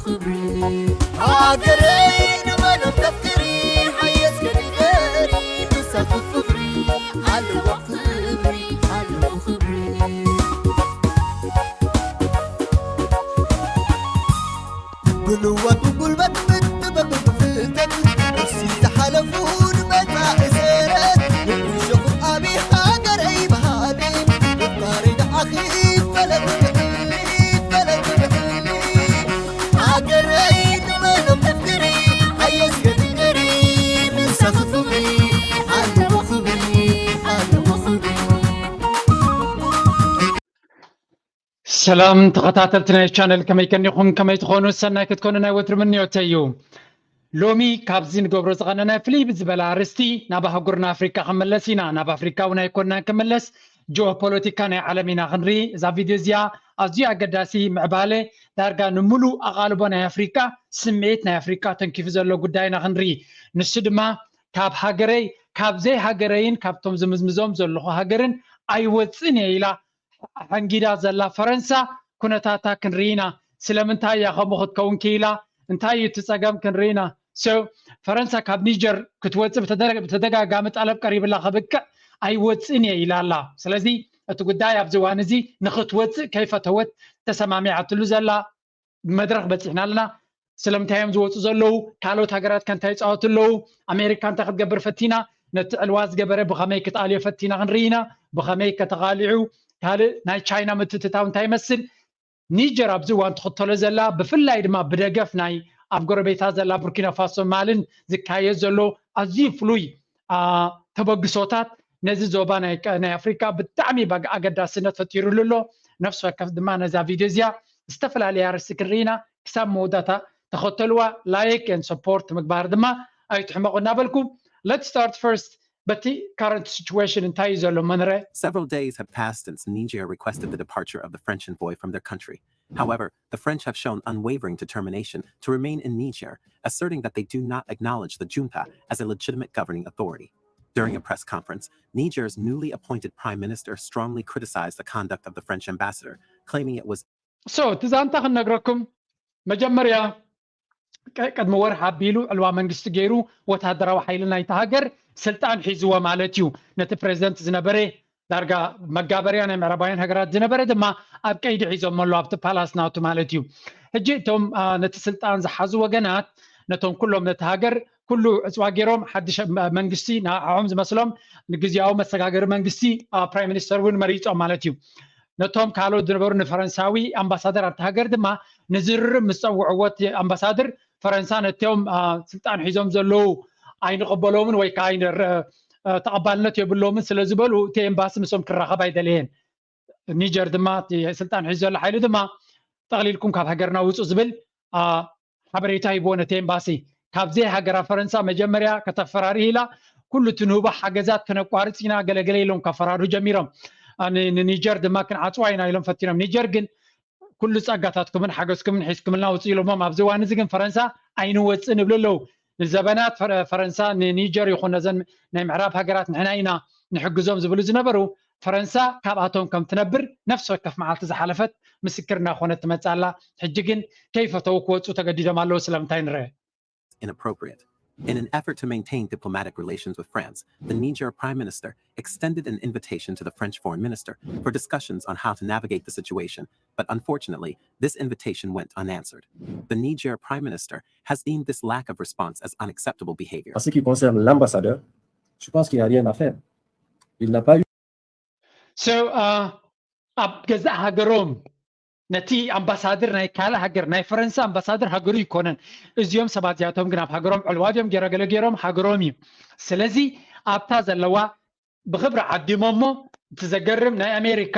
ክብሪ ሃገረይ ንመኖም ተፍቅሪ ሓየስ ከድገሪ ንሳቱ ክብሪ ኣለዎ ክብሪ ኣለዎ ክብሪ ብንዋት ብጉልበት ብጥበብ ብፍልጠት እሲ ዝሓለፉ ንመጻኢ ሰረት ንሸኹ ኣቢ ሃገረይ በሃሊ ምፍቃሪ ንዓኺ ይፈለጥ ብዕሊ ይፈለጥ ብዕሊ ሃገረይ ንመኖም ተፍቅሪ ሓየስ ገድገሪ ምሳኺ ፍቕሪ ኣለዎ ክብሪ ኣለዎ ክብሪ ሰላም ተኸታተልቲ ናይ ቻነል ከመይ ከኒኹም ከመይ ትኾኑ ሰናይ ክትኮኑ ናይ ወትሪ ምንዮተይ እዩ ሎሚ ካብዚ ንገብሮ ዝቐነናይ ፍልይ ብዝበለ ኣርስቲ ናብ ኣህጉርና ኣፍሪካ ክንመለስ ኢና ናብ ኣፍሪካ እውን ኣይኮንናን ክምለስ ጂኦፖለቲካ ናይ ዓለም ኢና ክንርኢ እዛ ቪድዮ እዚኣ ኣዝዩ ኣገዳሲ ምዕባለ ዳርጋ ንምሉእ ኣቓልቦ ናይ ኣፍሪካ ስምዒት ናይ ኣፍሪካ ተንኪፉ ዘሎ ጉዳይና ክንርኢ ንሱ ድማ ካብ ሃገረይ ካብ ዘይ ሃገረይን ካብቶም ዝምዝምዞም ዘለኹ ሃገርን ኣይወፅን እየ ኢላ ሓንጊዳ ዘላ ፈረንሳ ኩነታታ ክንርኢ ኢና ስለምንታይ እያ ከምኡ ክትከውን ክኢላ እንታይ እዩ እቲ ፀገም ክንርኢ ኢና ፈረንሳ ካብ ኒጀር ክትወፅእ ብተደጋጋሚ ጠለብ ቀሪብላ ከብቅዕ ኣይወፅእን እየ ኢላ ኣላ ስለዚ እቲ ጉዳይ ኣብዚ እዋን እዚ ንክትወፅእ ከይፈተወት ተሰማሚዓትሉ ዘላ መድረኽ በፂሕና ኣለና ስለምንታይ እዮም ዝወፁ ዘለዉ ካልኦት ሃገራት ከ እንታይ ይፃወቱ ኣለዉ ኣሜሪካ እንታይ ክትገብር ፈቲና ነቲ ዕልዋ ዝገበረ ብኸመይ ክትኣልዮ ፈቲና ክንርኢ ኢና ብኸመይ ከተቓሊዑ ካልእ ናይ ቻይና ምትትታው እንታይ ይመስል ኒጀር ኣብዚ እዋን ትኽተሎ ዘላ ብፍላይ ድማ ብደገፍ ናይ ኣብ ጎረቤታ ዘላ ቡርኪና ፋሶ ማልን ዝካየድ ዘሎ ኣዝዩ ፍሉይ ተበግሶታት ነዚ ዞባ ናይ ኣፍሪካ ብጣዕሚ ኣገዳስነት ፈጢሩሉ ኣሎ ነፍሲ ወከፍ ድማ ነዛ ቪድዮ እዚኣ ዝተፈላለየ ኣርስቲ ክንርኢና ክሳብ መወዳታ ተኸተልዋ like and support ምግባር ድማ ኣይትሕመቑ እናበልኩ let's start first በቲ current situation እንታይ እዩ ዘሎ መንረ Several days have passed since Niger requested the departure of the French envoy from their country. However, the French have shown unwavering determination to remain in Niger, asserting that they do not acknowledge the junta as a legitimate governing authority. During a press conference, Niger's newly appointed prime minister strongly criticized the conduct of the French ambassador, claiming it was so እቲ ዛንታ ክንነግረኩም መጀመርያ ቅድሚ ወርሒ ኣቢሉ ዕልዋ መንግስቲ ገይሩ ወታደራዊ ሓይሊ ናይቲ ሃገር ስልጣን ሒዝዎ ማለት እዩ ነቲ ፕሬዚደንት ዝነበረ ዳርጋ መጋበርያ ናይ ምዕራባውያን ሃገራት ዝነበረ ድማ ኣብ ቀይዲ ሒዞሞ ኣሎ ኣብቲ ፓላስ ናቱ ማለት እዩ ሕጂ እቶም ነቲ ስልጣን ዝሓዙ ወገናት ነቶም ኩሎም ነቲ ሃገር ኩሉ ዕፅዋ ገይሮም ሓድሽ መንግስቲ ንዓዖም ዝመስሎም ንግዜያዊ መሰጋገሪ መንግስቲ ፕራይም ሚኒስተር እውን መሪፆም ማለት እዩ ነቶም ካልኦት ዝነበሩ ንፈረንሳዊ ኣምባሳደር ኣብቲ ሃገር ድማ ንዝርርብ ምስ ፀውዕዎ እቲ ኣምባሳድር ፈረንሳ ነቶም ስልጣን ሒዞም ዘለዉ ኣይንቕበሎምን ወይ ከዓ ተቐባልነት የብሎምን ስለ ዝበሉ እቲ ኤምባሲ ምስኦም ክራኸብ ኣይደለየን ኒጀር ድማ ስልጣን ሒዙ ዘሎ ሓይሊ ድማ ጠቕሊልኩም ካብ ሃገርና ውፁ ዝብል ሓበሬታ ሂብዎ ነቲ ኤምባሲ ካብዘይ ሃገራ ፈረንሳ መጀመርያ ከተፈራርህ ኢላ ኩሉ እቲ ንህቦ ሓገዛት ክነቋርፅ ኢና ገለገለ ኢሎም ከፈራርሁ ጀሚሮም ንኒጀር ድማ ክንዓፅዋ ኢና ኢሎም ፈቲኖም ኒጀር ግን ኩሉ ፀጋታትኩምን ሓገዝኩምን ሒዝኩምልና ውፅኡ ኢሎሞም ኣብዚ እዋን እዚ ግን ፈረንሳ ኣይንወፅእ ንብሉ ኣለዉ ንዘበናት ፈረንሳ ንኒጀር ይኹን ነዘን ናይ ምዕራብ ሃገራት ንሕና ኢና ንሕግዞም ዝብሉ ዝነበሩ ፈረንሳ ካብኣቶም ከም ትነብር ነፍሲ ወከፍ መዓልቲ ዝሓለፈት ምስክር እናኾነት ትመፅእ ኣላ ሕጂ ግን ከይፈተዉ ክወፁ ተገዲዶም ኣለዉ ስለምንታይ ንርአ inappropriate. In an effort to maintain diplomatic relations with France, the Niger Prime Minister extended an invitation to the French Foreign Minister for discussions on how to navigate the situation, but unfortunately, this invitation went unanswered. The Niger Prime Minister has deemed this lack of response as unacceptable behavior. En ce qui concerne l'ambassadeur, je pense qu'il n'y a rien à faire. Il n'a pas eu So, uh, ኣብ ገዛእ ሃገሮም ነቲ ኣምባሳድር ናይ ካልእ ሃገር ናይ ፈረንሳ ኣምባሳድር ሃገሩ ይኮነን እዚኦም ሰባት እዚኣቶም ግን ኣብ ሃገሮም ዕልዋ ድዮም ገይረ ገለ ገይሮም ሃገሮም እዩ ስለዚ ኣብታ ዘለዋ ብክብሪ ዓዲሞ እሞ እቲ ዘገርም ናይ ኣሜሪካ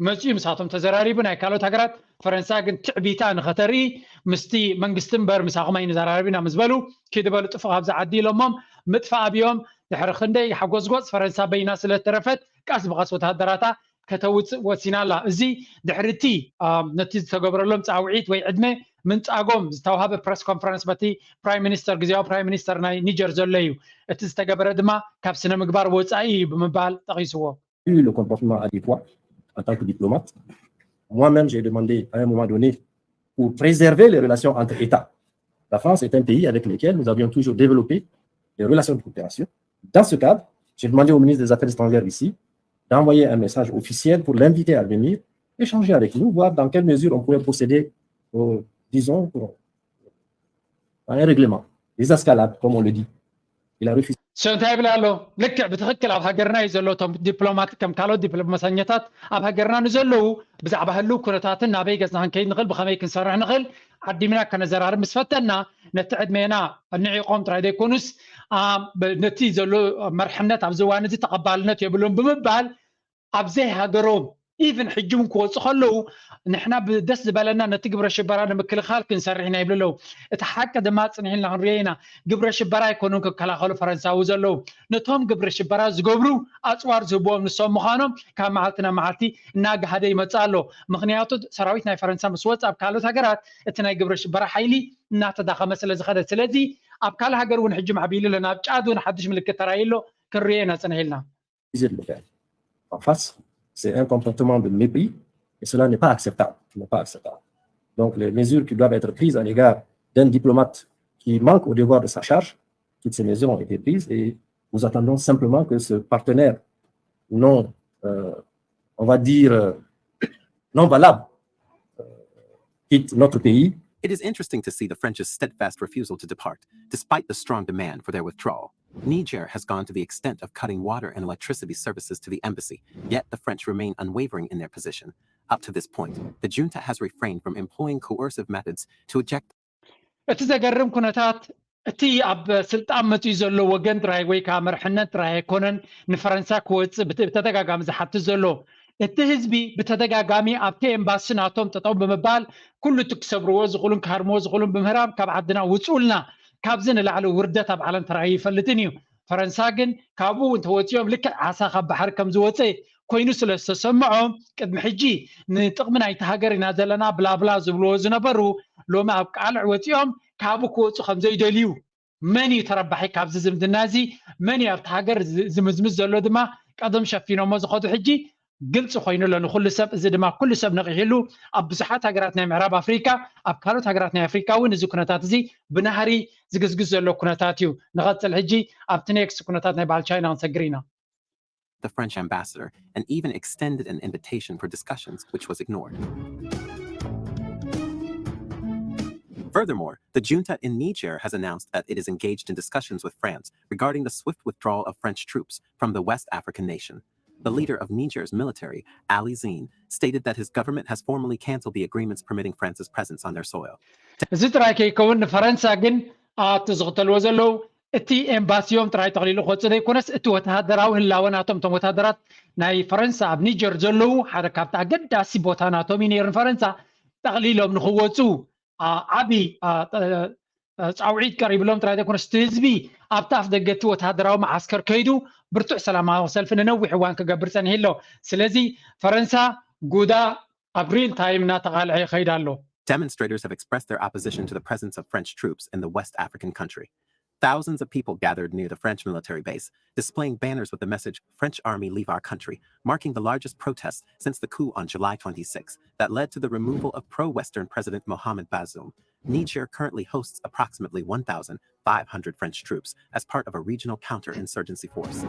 መፅኡ ምሳቶም ተዘራሪቡ ናይ ካልኦት ሃገራት ፈረንሳ ግን ትዕቢታ ንኸተርኢ ምስቲ መንግስቲ እምበር ምሳኹም ኣይንዘራረብ ኢና ምስ በሉ ኪድበሉ ጥፉ ካብዚ ዓዲ ኢሎሞም ምጥፋእ ኣብዮም ድሕሪ ክንደይ ሓጎስጎፅ ፈረንሳ በይና ስለተረፈት ቀስ ብቐስ ወታደራታ ከተውፅእ ወሲና ኣላ። እዚ ድሕሪ እቲ ነቲ ዝተገበረሎም ፃውዒት ወይ ዕድመ ምንፃጎም ዝተውሃበ ፕረስ ኮንፈረንስ በቲ ፕራይም ሚኒስተር ግዜያዊ ፕራይም ሚኒስተር ናይ ኒጀር ዘሎ እዩ። እቲ ዝተገበረ ድማ ካብ ስነ ምግባር ወፃኢ እዩ ብምባል ጠቒስዎ። eu le comportement adéquat en tant que diplomate. Moi-même, j'ai demandé à un moment donné pour préserver les relations entre États. La France est un pays avec lequel nous avions toujours développé des relations de coopération. Dans ce cadre, j'ai demandé au ministre des Affaires étrangères ici d'envoyer un message officiel pour l'inviter à venir échanger avec nous, voir dans quelle mesure on pourrait procéder, au, disons, à un règlement, désescalade, comme on le dit. Il a refusé. እንታይ ይብል ኣሎ? ልክዕ ብትኽክል ኣብ ሃገርና እዩ ዘሎ። እቶም ዲፕሎማት ከም ካልኦት ዲፕሎማሰኛታት ኣብ ሃገርና ንዘለዉ ብዛዕባ ህልው ኩነታትን ናበይ ገጽና ክንከይድ ንኽእል፣ ብኸመይ ክንሰርሕ ንኽእል ዓዲምና ከነዘራርብ ምስ ፈተና፣ ነቲ ዕድሜና ኣንዒቖም ጥራይ ዘይኮኑስ፣ ነቲ ዘሎ መርሕነት ኣብዚ እዋን እዚ ተቐባልነት የብሉን ብምባል ኣብ ዘይሃገሮም ኢቭን ሕጂ እውን ክወፁ ከለዉ ንሕና ብደስ ዝበለና ነቲ ግብረ ሽበራ ንምክልኻል ክንሰርሕ ኢና ይብሉ ኣለዉ። እቲ ሓቂ ድማ ጽኒሕና ክንሪኦ ኢና። ግብረ ሽበራ ኣይኮኑን ክከላኸሉ ፈረንሳዊ ዘለዉ። ነቶም ግብረ ሽበራ ዝገብሩ ኣፅዋር ዝህብዎም ንሶም ምዃኖም ካብ መዓልቲ ናብ መዓልቲ እናጋሃደ ይመፅእ ኣሎ። ምኽንያቱ ሰራዊት ናይ ፈረንሳ ምስ ወፅ ኣብ ካልኦት ሃገራት እቲ ናይ ግብረ ሽበራ ሓይሊ እናተዳኸመ ስለ ዝኸደ፣ ስለዚ ኣብ ካልእ ሃገር እውን ሕጂ ማዕቢሉ ኣሎ። ናብ ጫድ እውን ሓድሽ ምልክት ተራእዩ ኣሎ። ክንሪኦ ኢና ፅንሕ ኢልና። Ils le faire. En face, c'est un comportement de mépris et cela n'est pas acceptable. Ce n'est pas acceptable. Donc, les mesures qui doivent être prises à l'égard d'un diplomate qui manque au devoir de sa charge, toutes ces mesures ont été prises et nous attendons simplement que ce partenaire non, euh, on va dire, euh, non valable euh, quitte notre pays. It is interesting to see the French's steadfast refusal to depart, despite the strong demand for their withdrawal. Niger has gone to the extent of cutting water and electricity services to the embassy, yet the French remain unwavering in their position. Up to this point, the junta has refrained from employing coercive methods to eject. እቲ ዘገርም ኩነታት እቲ ኣብ ስልጣን መፅኡ ዘሎ ወገን ጥራይ ወይ ከዓ መርሕነት ጥራይ ኣይኮነን ንፈረንሳ ክወፅእ ብተደጋጋሚ ዝሓትት ዘሎ። እቲ ህዝቢ ብተደጋጋሚ ኣብቲ ኤምባሲ ናቶም ጠጠው ብምባል ኩሉ እቲ ክሰብርዎ ዝኽእሉን ክሃርምዎ ዝኽእሉን ብምህራም ካብ ዓድና ውፅኡልና፣ ካብዚ ንላዕሊ ውርደት ኣብ ዓለም ተራእዩ ይፈልጥን እዩ። ፈረንሳ ግን ካብኡ እንተወፂኦም ልክዕ ዓሳ ካብ ባሕሪ ከም ዝወፀ ኮይኑ ስለ ዝተሰምዖም ቅድሚ ሕጂ ንጥቕሚ ናይቲ ሃገር ኢና ዘለና ብላብላ ዝብልዎ ዝነበሩ ሎሚ ኣብ ቃልዕ ወፂኦም ካብኡ ክወፁ ከም ዘይደልዩ መን እዩ ተረባሒ ካብዚ ዝምድና እዚ መን እዩ ኣብቲ ሃገር ዝምዝምዝ ዘሎ ድማ ቀደም ሸፊኖሞ ዝኸዱ ሕጂ ግልፂ ኮይኑ ኣሎ ንኩሉ ሰብ። እዚ ድማ ኩሉ ሰብ ነቒሕሉ ኣብ ብዙሓት ሃገራት ናይ ምዕራብ ኣፍሪካ ኣብ ካልኦት ሃገራት ናይ ኣፍሪካ እውን እዚ ኩነታት እዚ ብናህሪ ዝግዝግዝ ዘሎ ኩነታት እዩ። ንቐፅል ሕጂ ኣብቲ ኔክስት ኩነታት ናይ በዓል ቻይና ክንሰግር ኢና። The French ambassador and even extended an invitation for discussions, which was ignored. Furthermore, the junta in Niger has announced that it is engaged in discussions with France regarding the swift withdrawal of French troops from the West African nation. The leader of Niger's military, Ali Zine, stated that his government has formally canceled the agreements permitting France's presence on their soil. እዚ ጥራይ ከይከውን ንፈረንሳ ግን ኣብቲ ዝኽተልዎ ዘለዉ እቲ ኤምባሲዮም ጥራይ ጠቕሊሉ ክወፅእ ዘይኮነስ እቲ ወተሃደራዊ ህላወ ናቶም እቶም ወተሃደራት ናይ ፈረንሳ ኣብ ኒጀር ዘለዉ ሓደ ካብቲ ኣገዳሲ ቦታ ናቶም እዩ ነይሩ ንፈረንሳ ጠቕሊሎም ንክወፁ ዓብዪ ፃውዒት ቀሪብሎም ጥራይ ዘይኮነስ እቲ ህዝቢ ኣብቲ ኣፍ ደገ እቲ ወተሃደራዊ መዓስከር ከይዱ ብርቱዕ ሰላማዊ ሰልፊ ንነዊሕ እዋን ክገብር ፀኒሑ ኣሎ። ስለዚ ፈረንሳ ጉዳ ኣብ ሪል ታይም እናተቓልዐ ይኸይድ ኣሎ። Demonstrators have expressed their opposition to the presence of French troops in the West African country. Thousands of people gathered near the French military base, displaying banners with the message French army leave our country, marking the largest protest since the coup on July twenty-sixth that led to the removal of pro-Western President Mohamed Bazoum. Niger currently hosts approximately one thousand five hundred French troops as part of a regional counter-insurgency force.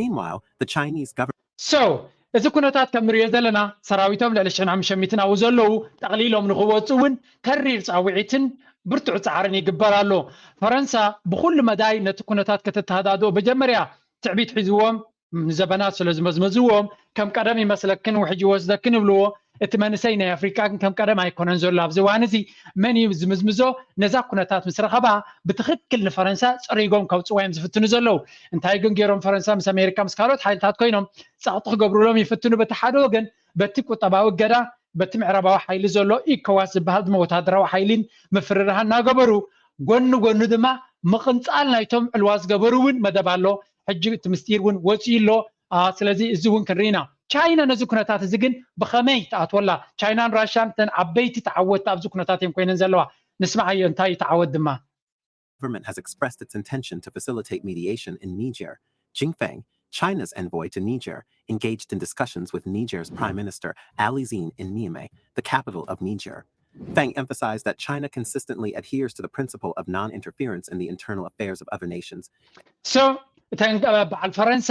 Meanwhile, the Chinese government So እዚ ኩነታት ከም ንሪኦ ዘለና ሰራዊቶም ልዕሊ ሽሕን ሓሙሽተ ሚእትን ኣብኡ ዘለዉ ጠቕሊሎም ንክወፁ እውን ተሪር ፃውዒትን ብርቱዕ ፃዕርን ይግበር ኣሎ። ፈረንሳ ብኩሉ መዳይ ነቲ ኩነታት ከተተሃዳድኦ መጀመርያ ትዕቢት ሒዝዎም ንዘበናት ስለ ዝመዝመዝዎም ከም ቀደም ይመስለክን ውሕጅ ይወስደክን ይብልዎ። እቲ መንእሰይ ናይ ኣፍሪቃ ግን ከም ቀደም ኣይኮነን ዘሎ ኣብዚ እዋን እዚ። መን እዩ ዝምዝምዞ? ነዛ ኩነታት ምስ ረኸባ ብትኽክል ንፈረንሳ ፀሪጎም ከውፅዋ እዮም ዝፍትኑ ዘለዉ። እንታይ ግን ገይሮም ፈረንሳ ምስ ኣሜሪካ ምስ ካልኦት ሓይልታት ኮይኖም ፀቕጢ ክገብሩሎም ይፍትኑ። በቲ ሓደ ወገን በቲ ቁጠባዊ እገዳ በቲ ምዕራባዊ ሓይሊ ዘሎ ኢኮዋስ ዝበሃል ድማ ወታደራዊ ሓይሊን ምፍርራህ እናገበሩ ጎኒ ጎኒ ድማ ምቕንፃል ናይቶም ዕልዋ ዝገበሩ እውን መደብ ኣሎ። ሕጂ እቲ ምስጢር እውን ወፂኡ ኣሎ። ስለዚ እዚ እውን ክንርኢ ኢና። ቻይና ነዚ ኩነታት እዚ ግን ብኸመይ ትኣትወላ? ቻይናን ራሽያን እተን ዓበይቲ ተዓወትቲ ኣብዚ ኩነታት እየን ኮይነን ዘለዋ። ንስማዓዮ እንታይ እዩ ተዓወት ድማ። Government has expressed its intention to facilitate mediation in Niger. Jing Feng, China's envoy to Niger engaged in discussions with Niger's Prime Minister Ali Zein in Niamey, the capital of Niger. Fang emphasized that China consistently adheres to the principle of non-interference in the internal affairs of other nations. So እተን በዓል ፈረንሳ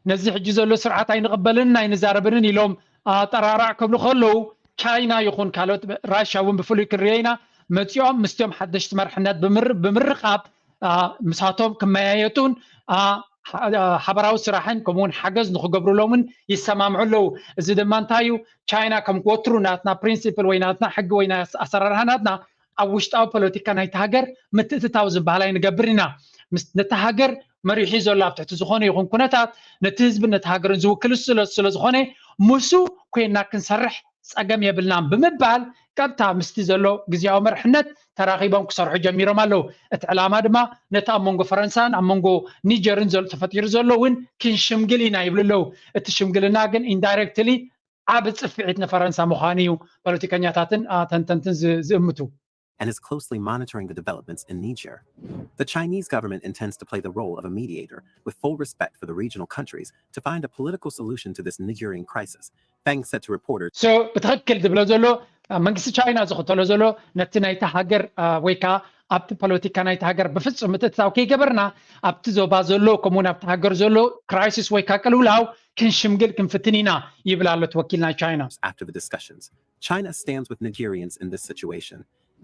ነዚ ሕጂ ዘሎ ስርዓት ኣይንቕበልን ኣይንዛረብንን ኢሎም ኣጠራራዕ ክብሉ ከለዉ፣ ቻይና ይኹን ካልኦት፣ ራሻ እውን ብፍሉይ ክንሪኦ ኢና፣ መፂኦም ምስቶም ሓደሽቲ መርሕነት ብምርኻብ ምሳቶም ክመያየጡን ሓበራዊ ስራሕን ከምኡውን ሓገዝ ንክገብሩሎምን ይሰማምዑ ኣለዉ። እዚ ድማ እንታይ እዩ? ቻይና ከም ወትሩ ናትና ፕሪንሲፕል ወይ ናትና ሕጊ ወይ ኣሰራርሓ ናትና ኣብ ውሽጣዊ ፖለቲካ ናይቲ ሃገር ምትእትታው ዝበሃል ኣይንገብር ኢና። ነቲ ሃገር መሪሑ ዘሎ ኣብ ትሕቲ ዝኾነ ይኹን ኩነታት ነቲ ህዝብን ነቲ ሃገርን ዝውክል ስለ ዝኾነ፣ ምሱ ኮይና ክንሰርሕ ፀገም የብልናን ብምባል ቀጥታ ምስቲ ዘሎ ግዜያዊ መርሕነት ተራኺቦም ክሰርሑ ጀሚሮም ኣለዉ። እቲ ዕላማ ድማ ነቲ ኣብ መንጎ ፈረንሳን ኣብ መንጎ ኒጀርን ዘሎ ተፈጢሩ ዘሎ እውን ክንሽምግል ኢና ይብሉ ኣለዉ። እቲ ሽምግልና ግን ኢንዳይረክትሊ ዓብ ፅፍዒት ንፈረንሳ ምዃኑ እዩ ፖለቲከኛታትን ተንተንትን ዝእምቱ። And is closely monitoring the developments in Niger. The Chinese government intends to play the role of a mediator, with full respect for the regional countries, to find a political solution to this Nigerian crisis, Fang said to reporters. So ብትኽክል ዝብሎ ዘሎ መንግስቲ ቻይና ዝኽተሎ ዘሎ ነቲ ናይቲ ሃገር ወይ ከዓ ኣብቲ ፖለቲካ ናይቲ ሃገር ብፍፁም ምትእትታው ከይገበርና ኣብቲ ዞባ ዘሎ ከምኡውን ኣብቲ ሃገር ዘሎ ክራይሲስ ወይ ከዓ ቅልውላው ክንሽምግል ክንፍትን ኢና ይብል ኣሎ እቲ ወኪል ናይ ቻይና። After the discussions, China stands with Nigerians in this situation.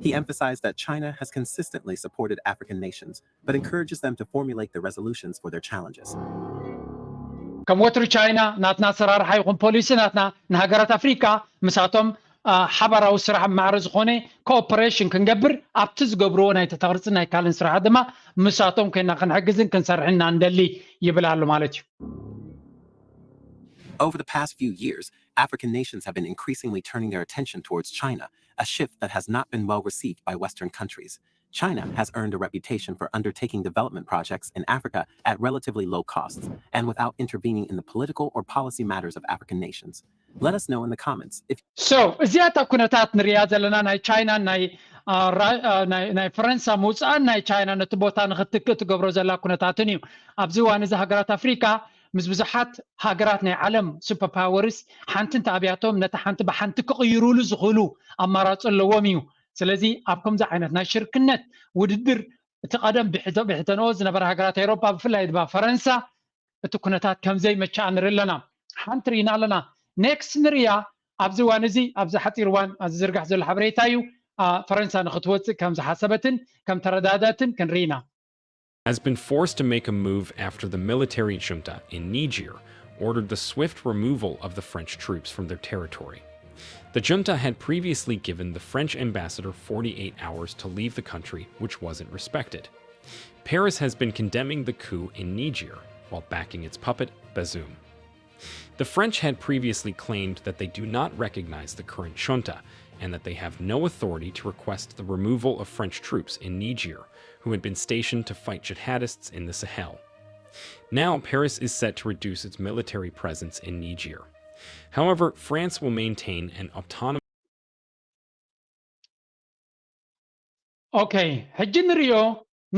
He emphasized that China has consistently supported African nations, but encourages them to formulate the resolutions for their challenges. ከም ወትሩ ቻይና ናትና ኣሰራርሓ ይኹን ፖሊሲ ናትና ንሃገራት ኣፍሪካ ምሳቶም ሓባራዊ ስራሕ ማዕረ ዝኾነ ኮኦፐሬሽን ክንገብር ኣብቲ ዝገብርዎ ናይ ተተቕርፅን ናይ ካልእን ስራሕ ድማ ምሳቶም ኮይና ክንሕግዝን ክንሰርሕን ኢና እንደሊ ይብል ኣሎ ማለት እዩ። Over the past few years, African nations have been increasingly turning their attention towards China, a shift that has not been well received by Western countries. China has earned a reputation for undertaking development projects in Africa at relatively low costs and without intervening in the political or policy matters of African nations. Let us know in the comments if So እዚኣታ ኩነታት ንሪኣ ዘለና ናይ ቻይና ናይ ፈረንሳ ምውፃእን ናይ ቻይና ነቲ ቦታ ንክትክእ ትገብሮ ዘላ ኩነታትን እዩ። ኣብዚ እዋን እዚ ሃገራት ኣፍሪካ ምስ ብዙሓት ሃገራት ናይ ዓለም ሱፐር ፓወርስ ሓንቲ እንተኣብያቶም ነቲ ሓንቲ ብሓንቲ ክቕይሩሉ ዝኽእሉ ኣማራፂ ኣለዎም እዩ። ስለዚ ኣብ ከምዚ ዓይነት ናይ ሽርክነት ውድድር እቲ ቀደም ብሕተንኦ ዝነበረ ሃገራት ኤሮፓ ብፍላይ ድማ ፈረንሳ እቲ ኩነታት ከምዘይመቻ ንርኢ ኣለና። ሓንቲ ርኢና ኣለና። ኔክስት ንርያ ኣብዚ እዋን እዚ ኣብዚ ሓፂር እዋን ዝዝርጋሕ ዘሎ ሓበሬታ እዩ። ፈረንሳ ንክትወፅእ ከም ዝሓሰበትን ከም ተረዳደእትን ክንርኢ ኢና። Has been forced to make a move after the military junta in Niger ordered the swift removal of the French troops from their territory. The junta had previously given the French ambassador forty-eight hours to leave the country, which wasn't respected. Paris has been condemning the coup in Niger while backing its puppet, Bazoum. The French had previously claimed that they do not recognize the current junta and that they have no authority to request the removal of French troops in Niger, who had been stationed to fight jihadists in the Sahel. Now, Paris is set to reduce its military presence in Niger. However, France will maintain an autonomous ኦኬ፣ ሕጂ ንሪኦ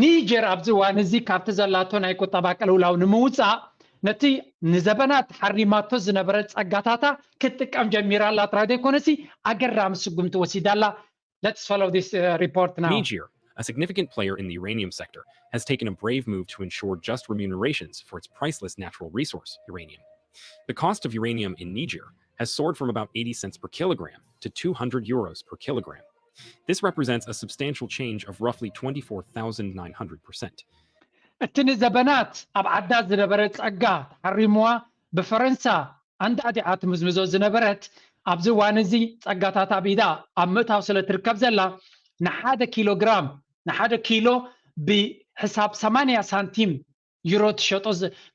ኒጀር ኣብዚ እዋን እዚ ካብቲ ዘላቶ ናይ ቁጠባ ቅልውላው ንምውፃእ ነቲ ንዘበናት ሓሪማቶ ዝነበረ ፀጋታታ ክትጥቀም ጀሚራ ኣላ ጥራይ ዘይኮነሲ ኣገራሚ ስጉምቲ ወሲዳ ኣላ። Let's follow this report now. Niger, a significant player in the uranium sector, has taken a brave move to ensure just remunerations for its priceless natural resource, uranium. The cost of uranium in Niger has soared from about eighty cents per kilogram to two hundred euros per kilogram. This represents a substantial change of roughly twenty-four thousand nine hundred percent. እቲ ንዘበናት ኣብ ዓዳ ዝነበረ ጸጋ ተሓሪምዋ ብፈረንሳ ኣንዳዕዲዓ ትምዝምዞ ዝነበረት ኣብዚ እዋን እዚ ጸጋታት ኣብ ኢዳ ኣብ ምእታው ስለ ትርከብ ዘላ ንሓደ ኪሎ ግራም ንሓደ ኪሎ ብሕሳብ ሰማንያ ሳንቲም ዩሮ ትሸጦ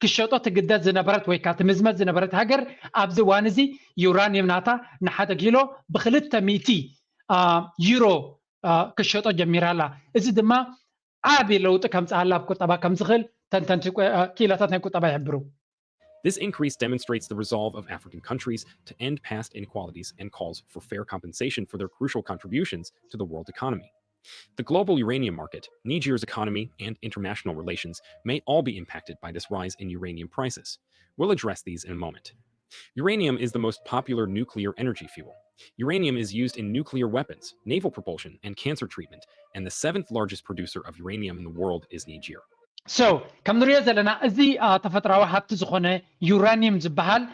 ክሸጦ ትግደድ ዝነበረት ወይ ከዓ ትምዝመዝ ዝነበረት ሃገር ኣብዚ እዋን እዚ ዩራኒየም ናታ ንሓደ ኪሎ ብክልተ ሚእቲ ዩሮ ክሸጦ ጀሚራ ኣላ። እዚ ድማ ዓቢ ለውጢ ከምፅኣላ ኣብ ቁጠባ ከምዝኽእል ተንተንቲ ክኢላታት ናይ ቁጠባ ይሕብሩ። This increase demonstrates the resolve of African countries to end past inequalities and calls for fair compensation for their crucial contributions to the world economy. The global uranium market, Niger's economy, and international relations may all be impacted by this rise in uranium prices. We'll address these in a moment. Uranium is the most popular nuclear energy fuel. Uranium is used in nuclear weapons, naval propulsion, and cancer treatment, and the seventh largest producer of uranium in the world is Niger. So ከም ንሪኦ ዘለና እዚ ተፈጥራዊ ሃብቲ ዝኾነ ዩራኒየም ዝበሃል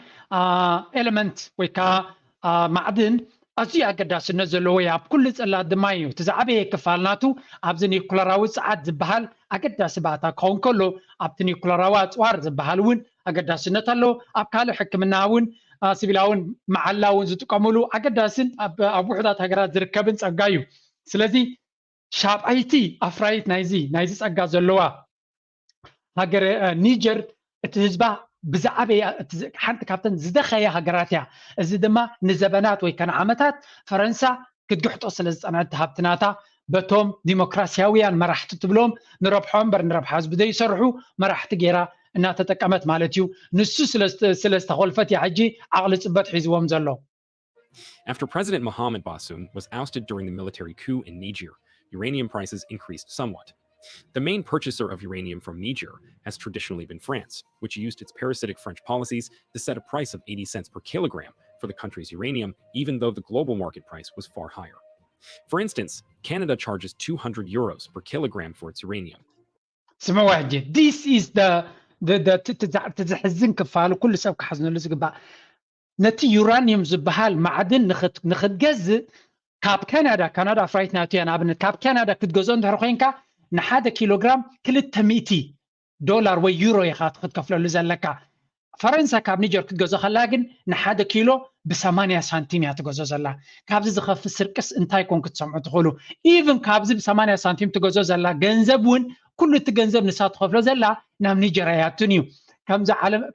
ኤለመንት ወይ ከዓ ማዕድን ኣዝዩ ኣገዳስነት ዘለዎ እዩ። ኣብ ኩሉ ጽላት ድማ እዩ። እቲ ዝዓበየ ክፋል ናቱ ኣብዚ ኒኩለራዊ ጸዓት ዝበሃል ኣገዳሲ ባእታ ክኸውን ከሎ ኣብቲ ኒኩለራዊ ኣጽዋር ዝበሃል እውን ኣገዳስነት ኣለዎ። ኣብ ካልእ ሕክምና እውን ሲቪላውን መዓላ እውን ዝጥቀምሉ ኣገዳስን ኣብ ውሑዳት ሃገራት ዝርከብን ጸጋ እዩ። ስለዚ ሻብዓይቲ ኣፍራይት ናይዚ ናይዚ ጸጋ ዘለዋ ሃገር ኒጀር እቲ ህዝባ ብዝዓበየ ሓንቲ ካብተን ዝደኸየ ሃገራት እያ። እዚ ድማ ንዘበናት ወይ ከነ ዓመታት ፈረንሳ ክትግሕጦ ስለ ዝጸንዐት ሃብትናታ በቶም ዲሞክራሲያውያን መራሕቲ ትብሎም ንረብሖ እምበር ንረብሓ ህዝቢ ዘይሰርሑ መራሕቲ ገይራ እናተጠቀመት ማለት እዩ። ንሱ ስለ ዝተኾልፈት እያ ሕጂ ዓቕሊ ጽበት ሒዝዎም ዘሎ። After President Mohamed Bazoum was ousted during the military coup in Niger, uranium prices increased somewhat. The main purchaser of uranium from Niger has traditionally been France, which used its parasitic French policies to set a price of eighty cents per kilogram for the country's uranium, even though the global market price was far higher. For instance, Canada charges two hundred euros per kilogram for its uranium. ስምዕዋ ሕጂ this is the ዘሕዝን ክፋሉ ኩሉ ሰብ ክሓዝነሉ ዝግባእ ነቲ ዩራኒየም ዝበሃል ማዕድን ንክትገዝእ ካብ ካናዳ ካናዳ ኣፍራይት ናቱ እያ ንኣብነት ካብ ካናዳ ክትገዝኦ እንድሕር ኮይንካ ንሓደ ኪሎግራም ክልተ ሚእቲ ዶላር ወይ ዩሮ ኢኻ ክትከፍለሉ ዘለካ። ፈረንሳ ካብ ኒጀር ክትገዝኦ ከላ ግን ንሓደ ኪሎ ብሰማንያ ሳንቲም እያ ትገዝኦ ዘላ። ካብዚ ዝኸፍእ ስርቅስ እንታይ ኮን ክትሰምዑ ትኽእሉ? ኢቭን ካብዚ ብሰማንያ ሳንቲም ትገዝኦ ዘላ ገንዘብ እውን ኩሉ እቲ ገንዘብ ንሳ ትኸፍሎ ዘላ ናብ ኒጀር ኣይኣቱን እዩ።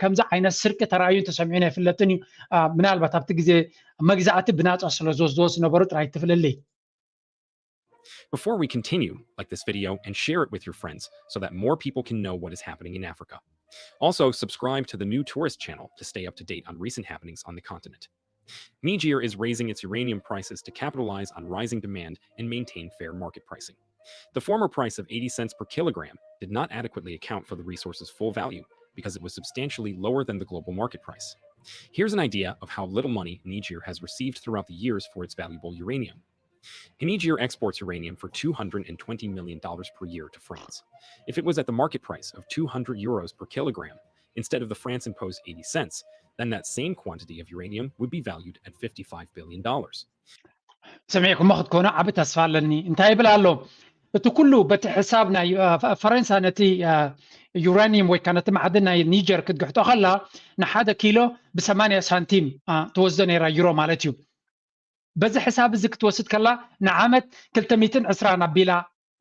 ከምዚ ዓይነት ስርቂ ተራእዩን ተሰሚዑን ኣይፍለጥን እዩ። ምናልባት ኣብቲ ግዜ መግዛእቲ ብናፃ ስለ ዝወስድዎ ዝነበሩ ጥራይ ትፍልልይ። Before we continue, like this video and share it with your friends so that more people can know what is happening in Africa. Also, subscribe to the new tourist channel to stay up to date on recent happenings on the continent. Niger is raising its uranium prices to capitalize on rising demand and maintain fair market pricing. The former price of eighty cents per kilogram did not adequately account for the resource's full value because it was substantially lower than the global market price. Here's an idea of how little money Niger has received throughout the years for its valuable uranium. Niger exports uranium for two hundred twenty million dollars per year to France. If it was at the market price of two hundred euros per kilogram, instead of the France imposed eighty cents, then that same quantity of uranium would be valued at fifty-five billion dollars. ሰሚዕኩሞ ክትኮኑ ዓቢ ተስፋ ኣለኒ። እንታይ ይብል ኣሎ? እቲ ኩሉ በቲ ሕሳብ ናይ ፈረንሳ ነቲ ዩራኒየም ወይ ከዓ ነቲ ማዕድን ናይ ኒጀር ክትግሕጦ ከላ ንሓደ ኪሎ ብሰማንያ ሳንቲም ትወስዶ ነይራ ዩሮ ማለት እዩ። በዚ ሕሳብ እዚ ክትወስድ ከላ ንዓመት ክልተ ሚእትን ዕስራን ኣቢላ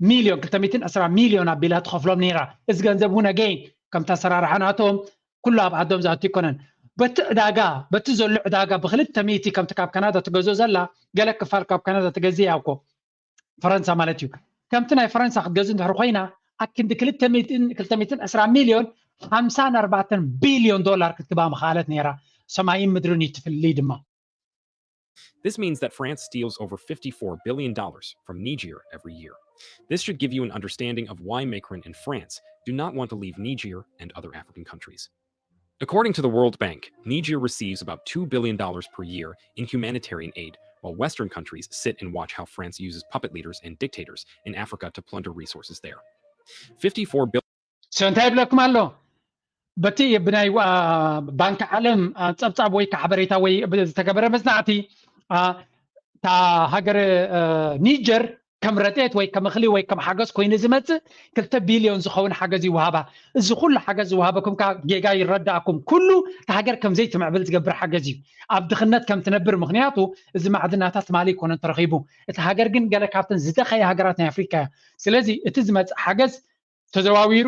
ሚልዮን ክልተ ሚእትን ዕስራ ሚልዮን ኣቢላ ትኸፍሎም ነይራ። እዚ ገንዘብ እውን ኣገይን ከምቲ ኣሰራርሓ ናቶም ኩሉ ኣብ ዓዶም ዝኣቱ ኣይኮነን። በቲ ዕዳጋ በቲ ዘሎ ዕዳጋ ብክልተ ሚእቲ ከምቲ ካብ ካናዳ ትገዝኦ ዘላ ገለ ክፋል ካብ ካናዳ ትገዝእ እያ እኮ ፈረንሳ ማለት እዩ። ከምቲ ናይ ፈረንሳ ክትገዝእ እንድሕር ኮይና ኣክንዲ ክልተ ሚእትን ዕስራ ሚልዮን ሓምሳን ኣርባዕተን ቢልዮን ዶላር ክትክባ ምኽኣለት ነይራ። ሰማይን ምድርን እዩ ትፍልይ ድማ። This means that France steals over fifty-four billion dollars from Niger every year. This should give you an understanding of why Macron and France do not want to leave Niger and other African countries. According to the World Bank, Niger receives about two billion dollars per year in humanitarian aid, while Western countries sit and watch how France uses puppet leaders and dictators in Africa to plunder resources there. Fifty-four billion so እንታይ ይብለኩም ኣሎ? በቲ ብናይ ባንክ ዓለም ጸብጻብ ወይ ሓበሬታ ወይ ዝተገበረ መጽናዕቲ እታ ሃገር ኒጀር ከም ረድኤት ወይ ከም እኽሊ ወይ ከም ሓገዝ ኮይኑ ዝመጽእ ክልተ ቢልዮን ዝኸውን ሓገዝ ይወሃባ። እዚ ኩሉ ሓገዝ ዝወሃበኩም ከዓ ጌጋ ይረዳእኩም። ኩሉ እታ ሃገር ከም ዘይትምዕብል ዝገብር ሓገዝ እዩ። ኣብ ድኽነት ከም ትነብር፣ ምኽንያቱ እዚ ማዕድናታት ትማሊ ኣይኮነን ተረኺቡ። እታ ሃገር ግን ገለ ካብተን ዝደኸየ ሃገራት ናይ ኣፍሪካ እያ። ስለዚ እቲ ዝመጽእ ሓገዝ ተዘዋዊሩ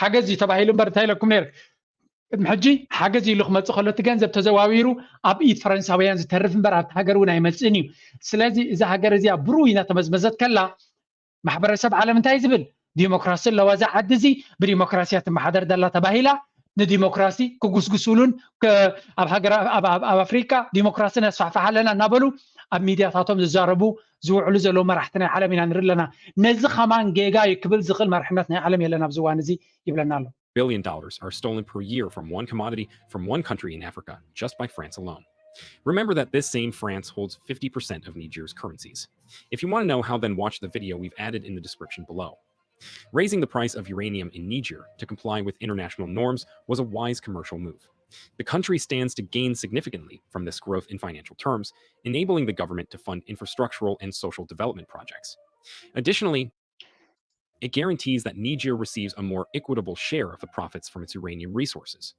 ሓገዝ እዩ ተባሂሉ እምበር እንታይ ኢለኩም ነይረ? ቅድሚ ሕጂ ሓገዝ ኢሉ ክመጽእ ከሎ እቲ ገንዘብ ተዘዋዊሩ ኣብ ኢድ ፈረንሳውያን ዝተርፍ እምበር ኣብቲ ሃገር እውን ኣይመጽእን እዩ። ስለዚ እዛ ሃገር እዚኣ ብሩኡ እናተመዝመዘት ከላ ማሕበረሰብ ዓለም እንታይ ዝብል? ዲሞክራሲ ኣለዋ እዛ ዓዲ እዚ፣ ብዲሞክራሲ እያ ትመሓደር ዘላ ተባሂላ ንዲሞክራሲ ክጉስጉሱሉን ኣብ ሃገር ኣብ ኣፍሪቃ ዲሞክራሲ ነስፋሕፍሕ ኣለና እናበሉ ኣብ ሚድያታቶም ዝዛረቡ ዝውዕሉ ዘለዉ መራሕቲ ናይ ዓለም ኢና ንርኢ ኣለና። ነዚ ከማን ጌጋ እዩ ክብል ዝኽእል መርሕነት ናይ ዓለም የለን ኣብዚ እዋን እዚ ይብለና ኣሎ። Billion dollars are stolen per year from one commodity from one country in Africa just by France alone. Remember that this same France holds fifty percent of Niger's currencies. If you want to know how, then watch the video we've added in the description below. Raising the price of uranium in Niger to comply with international norms was a wise commercial move. The country stands to gain significantly from this growth in financial terms, enabling the government to fund infrastructural and social development projects. Additionally, it guarantees that Niger receives a more equitable share of the profits from its uranium resources.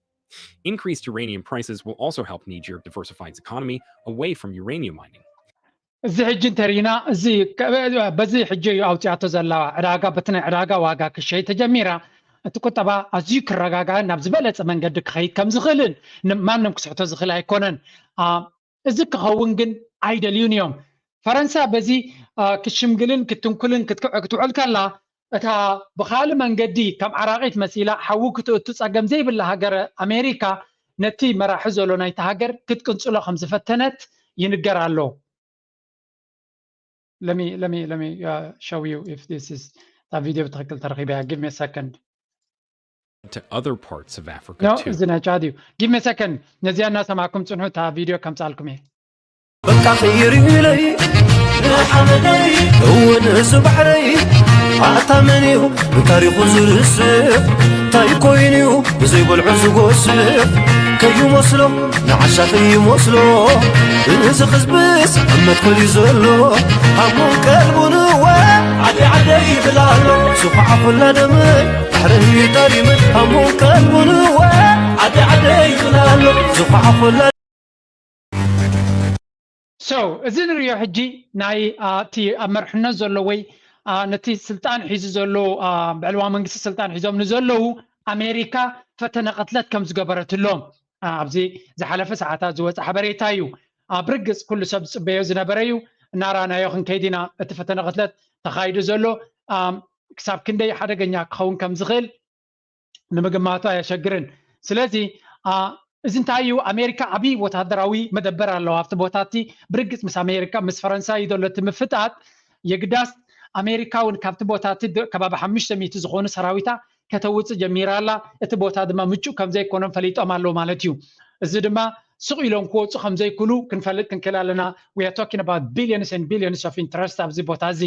Increased uranium prices will also help Niger diversify its economy away from uranium mining. እዚ ሕጂ እንተሪና እዚ በዚ ሕጂ እዩ ኣውፅኣቶ ዘላ ዕዳጋ በቲ ናይ ዕዳጋ ዋጋ ክሸይ ተጀሚራ እቲ ቁጠባ ኣዝዩ ክረጋጋእን ናብ ዝበለፀ መንገዲ ክኸይድ ከም ዝኽእልን ማንም ክስሕቶ ዝኽእል ኣይኮነን። እዚ ክኸውን ግን ኣይደልዩን እዮም። ፈረንሳ በዚ ክትሽምግልን ክትንኩልን ክትውዕል ከላ እታ ብኻልእ መንገዲ ከም ዓራቒት መሲላ ሓዊ ክትእቱ ፀገም ዘይብላ ሃገር ኣሜሪካ ነቲ መራሒ ዘሎ ናይቲ ሃገር ክትቅንፅሎ ከም ዝፈተነት ይንገር ኣሎ። Let me let me let me uh, show you if this is እታ ቪድዮ ብትክክል ተረኺበያ። Give me a second. To other parts of Africa No, too. እዚ ናይ ቻድ እዩ። Give me a second. ነዚኣ እናሰማዕኩም ፅንሑ፣ እታ ቪድዮ ከምፅኣልኩም እየ። በቃ ቅይር ኢለይ ንሓመደይ እውን እዚ ባሕረይ ኣታ መን እዩ ንታሪኹ ዝርስዕ እንታይ ኮይኑ እዩ ብዘይበልዑ ዝጎስዕ ከይመስሎ ንዓሻ ከይመስሎ እዚ ህዝብስ ኣብ መትከል እዩ ዘሎ ሃሙን ቀልቡን እወ ዓደይ ዓደይ ይብል ኣሎ ዝኹዓ ኩላ ደመይ ባሕረይ ጠሪመ ሃሙን ቀልቡን እወ ዓደይ ዓደይ ይብል ኣሎ ዝኹዓ ኩላ So እዚ ንሪኦ ሕጂ ናይ እቲ ኣብ መርሕነት ዘሎ ወይ ነቲ ስልጣን ሒዙ ዘሎ ብዕልዋ መንግስቲ ስልጣን ሒዞም ንዘለዉ ኣሜሪካ ፈተነ ቅትለት ከም ዝገበረትሎም ኣብዚ ዝሓለፈ ሰዓታት ዝወፀ ሓበሬታ እዩ። ብርግፅ ኩሉ ሰብ ዝፅበዮ ዝነበረ እዩ። እናራናዮ ክንከይድ ኢና። እቲ ፈተነ ቅትለት ተኻይዱ ዘሎ ክሳብ ክንደይ ሓደገኛ ክኸውን ከም ዝኽእል ንምግማቱ ኣየሸግርን። ስለዚ እዚ እንታይ እዩ? ኣሜሪካ ዓብዪ ወታደራዊ መደበር ኣለዋ ኣብቲ ቦታ እቲ። ብርግፅ ምስ ኣሜሪካ ምስ ፈረንሳ እዩ ዘሎ እቲ ምፍጣጥ። የግዳስ ኣሜሪካ እውን ካብቲ ቦታ እቲ ከባቢ ሓሙሽተ ሚእቲ ዝኾኑ ሰራዊታ ከተውፅእ ጀሚራ ኣላ። እቲ ቦታ ድማ ምቹእ ከም ዘይኮኖም ፈሊጦም ኣለዉ ማለት እዩ። እዚ ድማ ስቕ ኢሎም ክወፁ ከም ዘይክእሉ ክንፈልጥ ክንክእል ኣለና። We are talking about billions and billions of interest ኣብዚ ቦታ እዚ።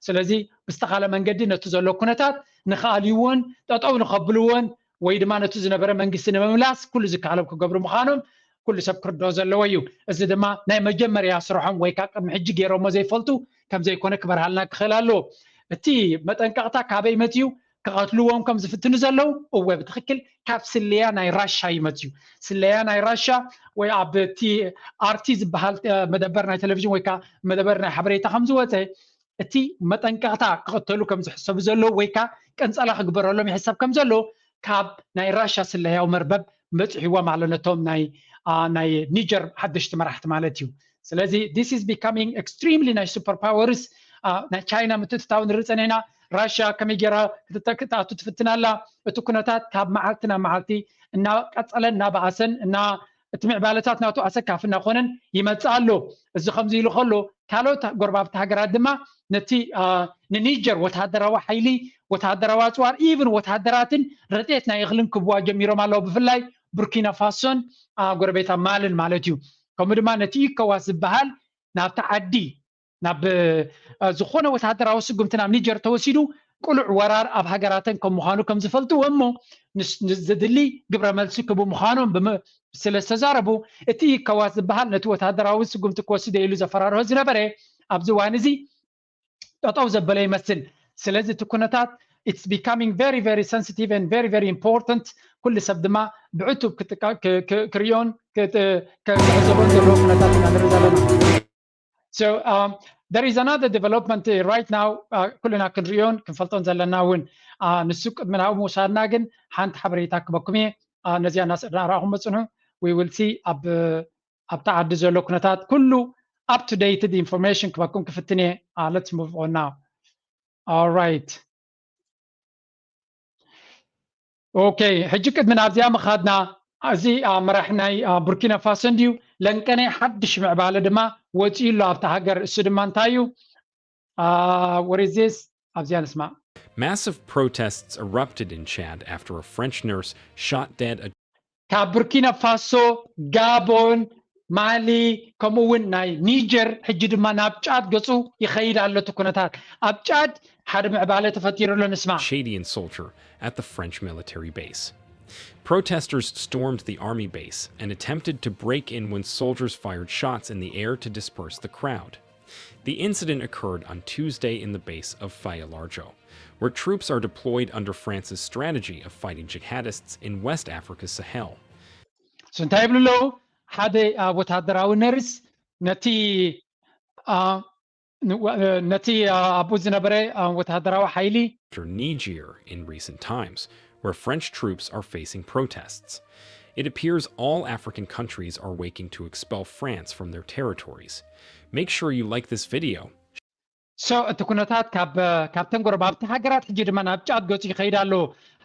ስለዚ ብዝተኻለ መንገዲ ነቲ ዘሎ ኩነታት ንኽኣልይዎን ጠጠው ንኸብልዎን ወይ ድማ ነቲ ዝነበረ መንግስቲ ንምምላስ ኩሉ ዝከኣሎም ክገብሩ ምዃኖም ኩሉ ሰብ ክርድኦ ዘለዎ እዩ። እዚ ድማ ናይ መጀመርያ ስርሖም ወይ ከዓ ቅድሚ ሕጂ ገይሮሞ ዘይፈልጡ ከም ዘይኮነ ክበርሃልና ክኽእል ኣለዎ። እቲ መጠንቀቕታ ካበይ መፅዩ? ክቐትልዎም ከም ዝፍትኑ ዘለዉ እወ ብትኽክል ካብ ስለያ ናይ ራሻ እዩ መፅዩ። ስለያ ናይ ራሻ ወይ ኣብ እቲ ኣርቲ ዝበሃል መደበር ናይ ቴሌቪዥን ወይ ከዓ መደበር ናይ ሓበሬታ ከም ዝወፀ እቲ መጠንቀቕታ ክቕተሉ ከም ዝሕሰቡ ዘለዉ ወይ ከዓ ቀንፀላ ክግበረሎም ይሕሰብ ከም ዘሎ ካብ ናይ ራሻ ስለያዊ መርበብ በፂሕዎም ኣሎ ነቶም ናይ ናይ ኒጀር ሓደሽቲ መራሕቲ ማለት እዩ። ስለዚ this is becoming extremely ናይ super powers ናይ ቻይና ምትእትታው ንርኢ ፀኒሕና። ራሽያ ከመይ ገይራ ክትኣቱ ትፍትን ኣላ። እቲ ኩነታት ካብ መዓልቲ ናብ መዓልቲ እናቀፀለን እናበኣሰን እና እቲ ምዕባለታት ናቱ ኣሰካፊ እናኾነን ይመፅእ ኣሎ። እዚ ከምዚ ኢሉ ከሎ ካልኦት ጎረባብቲ ሃገራት ድማ ነቲ ንኒጀር ወተሃደራዊ ሓይሊ ወተሃደራዊ ኣፅዋር ኢቭን ወተሃደራትን ረድኤት ናይ እኽልን ክብዋ ጀሚሮም ኣለዉ። ብፍላይ ቡርኪና ፋሶን ጎረቤታ ማልን ማለት እዩ። ከምኡ ድማ ነቲ ኢኮዋስ ዝበሃል ናብቲ ዓዲ ናብ ዝኾነ ወተሃደራዊ ስጉምቲ ናብ ኒጀር ተወሲዱ ቅሉዕ ወራር ኣብ ሃገራተን ከም ምዃኑ ከም ዝፈልጥዎ እሞ ዘድሊ ግብረ መልሲ ክቡ ምዃኖም ስለ ዝተዛረቡ እቲ ኢኮዋስ ዝበሃል ነቲ ወተሃደራዊ ስጉምቲ ክወስድ ኢሉ ዘፈራርሆ ዝነበረ ኣብዚ እዋን እዚ ጠጠው ዘበለ ይመስል። ስለዚ እቲ ኩነታት it's becoming very very sensitive and very very important ኩሉ ሰብ ድማ ብዕቱብ ክሪዮን ክዕዘቦን ዘለዎ ኩነታት ኢና ንርኢ ዘለና። So um, there is another development uh, right now ኩልና ክንሪዮን ክንፈልጦን ዘለና እውን ንሱ ቅድሚ ናብኡ ምውሳድና ግን ሓንቲ ሓበሬታ ክበኩም እየ። ነዚኣ እናረኣኹም መፅንሑ we will see ኣብ ኣብቲ ዓዲ ዘሎ ኩነታት ኩሉ up to date information ክበኩም ክፍትን እየ። Let's move on now. All right. Okay, ሕጂ ቅድሚ ናብዚኣ ምኻድና እዚ መራሒ ናይ ቡርኪና ፋሶ እንድዩ ለንቀነ ሓድሽ ምዕባለ ድማ ወፂኡ ኣሎ ኣብቲ ሃገር። እሱ ድማ እንታይ እዩ? Uh, what is this? ኣብዚኣ ንስማዕ። Massive protests erupted in Chad after a French nurse shot dead a ካብ ቡርኪና ፋሶ፣ ጋቦን፣ ማሊ፣ ከምኡ እውን ናይ ኒጀር ሕጂ ድማ ናብ ጫድ ገጹ ይኸይድ ኣሎ እቲ ኩነታት። ኣብ ጫድ ሓደ ምዕባለ ተፈጢሩ ኣሎ፣ ንስማዕ። Chadian soldier at the French military base. Protesters stormed the army base and attempted to break in when soldiers fired shots in the air to disperse the crowd. The incident occurred on Tuesday in the base of Faye-Largeau, where troops are deployed under France's strategy of fighting jihadists in West Africa's Sahel. So እንታይ ይብሉ ኣለዉ? ሓደ ወታደራዊ ነርስ ነቲ ነቲ ኣብኡ ዝነበረ ወታደራዊ ሓይሊ Niger in recent times, where French troops are facing protests. It appears all African countries are waking to expel France from their territories. Make sure you like this video. So እቲ ኩነታት ካብ ካብተን ጎረባብቲ ሃገራት ሕጂ ድማ ናብ ጫድ ገጹ ይኸይድ ኣሎ።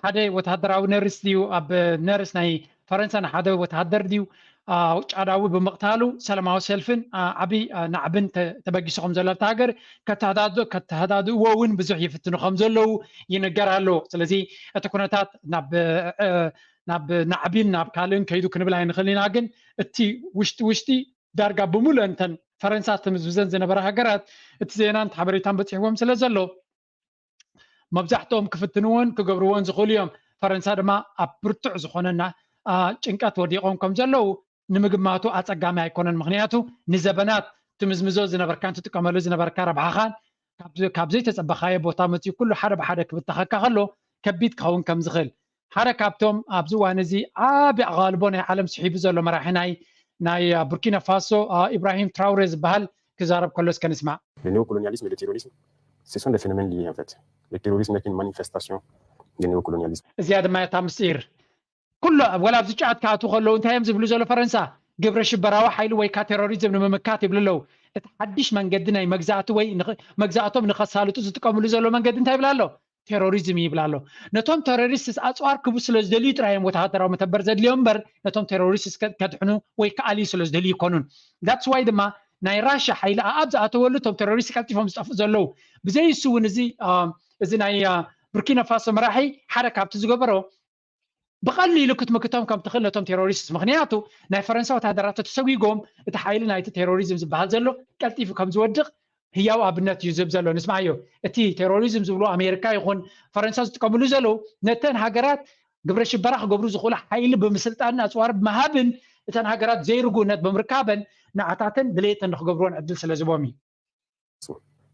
ሓደ ወታደራዊ ነርስ ድዩ ኣብ ነርስ ናይ ፈረንሳ ንሓደ ወታደር ድዩ ጫዳዊ ብምቕታሉ ሰላማዊ ሰልፍን ዓብዪ ናዕብን ተበጊሱ ከም ዘሎ ኣብቲ ሃገር ከተሃዳድእዎ እውን ብዙሕ ይፍትኑ ከም ዘለዉ ይንገር ኣሎ። ስለዚ እቲ ኩነታት ናብ ናዕቢን ናብ ካልእን ከይዱ ክንብል ኣይንኽእል ኢና። ግን እቲ ውሽጢ ውሽጢ ዳርጋ ብምሉእ እንተን ፈረንሳ ትምዝምዘን ዝነበራ ሃገራት እቲ ዜናን እቲ ሓበሬታን በፂሕዎም ስለ ዘሎ መብዛሕትኦም ክፍትንዎን ክገብርዎን ዝኽእሉ እዮም። ፈረንሳ ድማ ኣብ ብርቱዕ ዝኾነና ጭንቀት ወዲቖም ከም ዘለዉ ንምግማቱ ኣፀጋሚ ኣይኮነን። ምኽንያቱ ንዘበናት ትምዝምዞ ዝነበርካን ትጥቀመሉ ዝነበርካ ረብሓኻን ካብ ዘይተፀበኻዮ ቦታ መፅኡ ኩሉ ሓደ ብሓደ ክብተኸካ ከሎ ከቢድ ክኸውን ከም ዝኽእል ሓደ ካብቶም ኣብዚ እዋን እዚ ዓቢ ኣቓልቦ ናይ ዓለም ስሒቡ ዘሎ መራሒ ናይ ናይ ቡርኪና ፋሶ ኢብራሂም ትራውሬ ዝበሃል ክዛረብ ከሎ እስከ ንስማዕ። Le néocolonialisme et le terrorisme, ce sont des phénomènes liés en fait. Le terrorisme n'est qu'une manifestation du néocolonialisme. እዚኣ ድማ እታ ምስጢር ኩሉ ወላ ኣብዚ ጫት ክኣትዉ ከለዉ እንታይ እዮም ዝብሉ ዘሎ ፈረንሳ ግብረ ሽበራዊ ሓይሊ ወይ ካ ቴሮሪዝም ንምምካት ይብሉ ኣለዉ። እቲ ሓድሽ መንገዲ ናይ መግዛእቲ ወይ መግዛእቶም ንኸሳልጡ ዝጥቀምሉ ዘሎ መንገዲ እንታይ ይብላ ኣሎ? ቴሮሪዝም ይብላ ኣሎ። ነቶም ቴሮሪስትስ ኣፅዋር ክቡ ስለ ዝደልዩ ጥራይ እዮም ወተሃደራዊ መተበር ዘድልዮም እምበር ነቶም ቴሮሪስትስ ከድሕኑ ወይ ክኣልዩ ስለ ዝደልዩ ይኮኑን። That's why ድማ ናይ ራሻ ሓይሊ ኣኣብ ዝኣተወሉ እቶም ቴሮሪስት ቀልጢፎም ዝጠፍኡ ዘለዉ። ብዘይሱ እውን እዚ እዚ ናይ ቡርኪና ፋሶ መራሒ ሓደ ካብቲ ዝገበሮ ብቐሊሉ ክትምክቶም ከም ትኽእል ነቶም ቴሮሪስትስ ምኽንያቱ ናይ ፈረንሳ ወተሃደራት ተሰጒጎም እቲ ሓይሊ ናይቲ ቴሮሪዝም ዝበሃል ዘሎ ቀልጢፉ ከም ዝወድቕ ህያው ኣብነት እዩ ዝህብ ዘሎ። ንስማዓዮ፣ እቲ ቴሮሪዝም ዝብሉ ኣሜሪካ ይኹን ፈረንሳ ዝጥቀምሉ ዘለዉ ነተን ሃገራት ግብረ ሽበራ ክገብሩ ዝኽእሉ ሓይሊ ብምስልጣንን ኣፅዋር ብምሃብን እተን ሃገራት ዘይርጉእነት ብምርካበን ንዓታተን ድሌተን ንክገብርዎን ዕድል ስለ ዝቦም እዩ።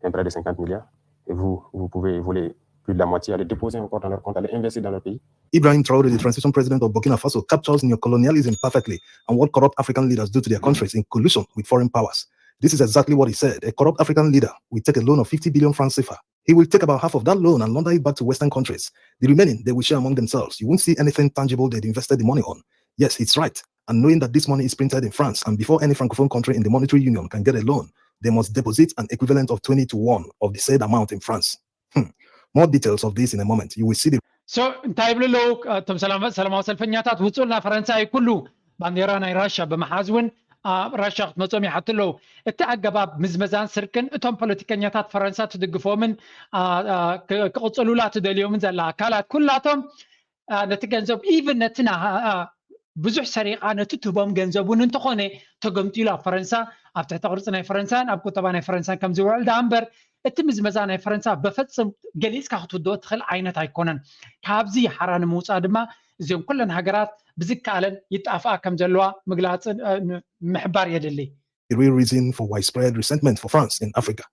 Un prêt de cinquante milliards et vous, vous pouvez voler plus de la moitié, aller déposer encore dans leur compte, aller investir dans leur pays. Ibrahim Traoré, the transition president of Burkina Faso, captures neocolonialism perfectly and what corrupt African leaders do to their countries in collusion with foreign powers. This is exactly what he said. A corrupt African leader will take a loan of fifty billion francs CFA. He will take about half of that loan and launder it back to Western countries. The remaining, they will share among themselves. You won't see anything tangible they'd invested the money on. Yes, it's right. And knowing that this money is printed in France and before any francophone country in the monetary union can get a loan, they must deposit an equivalent of twenty to one of the said amount in France. Hmm. More details of this in a moment. You will see the So እንታይ ይብሉ ኣለዉ እቶም ሰላማዊ ሰልፈኛታት? ውፁልና ፈረንሳይ ኩሉ ባንዴራ ናይ ራሻ ብምሓዝ እውን ራሻ ክትመፅኦም ይሓቱ ኣለዉ። እቲ ኣገባብ ምዝመዛን ስርቅን እቶም ፖለቲከኛታት ፈረንሳ ትድግፎምን ክቕፅሉላ ትደልዮምን ዘላ ኣካላት ኩላቶም ነቲ ገንዘብ ኢቭን ነቲ ብዙሕ ሰሪቓ ነቲ ትህቦም ገንዘብ እውን እንተኾነ ተገምጢሉ ኣብ ፈረንሳ ኣብ ትሕቲ ቅርፂ ናይ ፈረንሳን ኣብ ቁጠባ ናይ ፈረንሳን ከም ዝውዕል ደኣ እምበር እቲ ምዝመዛ ናይ ፈረንሳ በፈፅም ገሊፅካ ክትውድኦ ትኽእል ዓይነት ኣይኮነን። ካብዚ ሓራ ንምውፃእ ድማ እዚኦም ኩለን ሃገራት ብዝከኣለን ይጣፍኣ ከም ዘለዋ ምግላፅን ምሕባር የድሊ። A real reason for widespread resentment for France in Africa.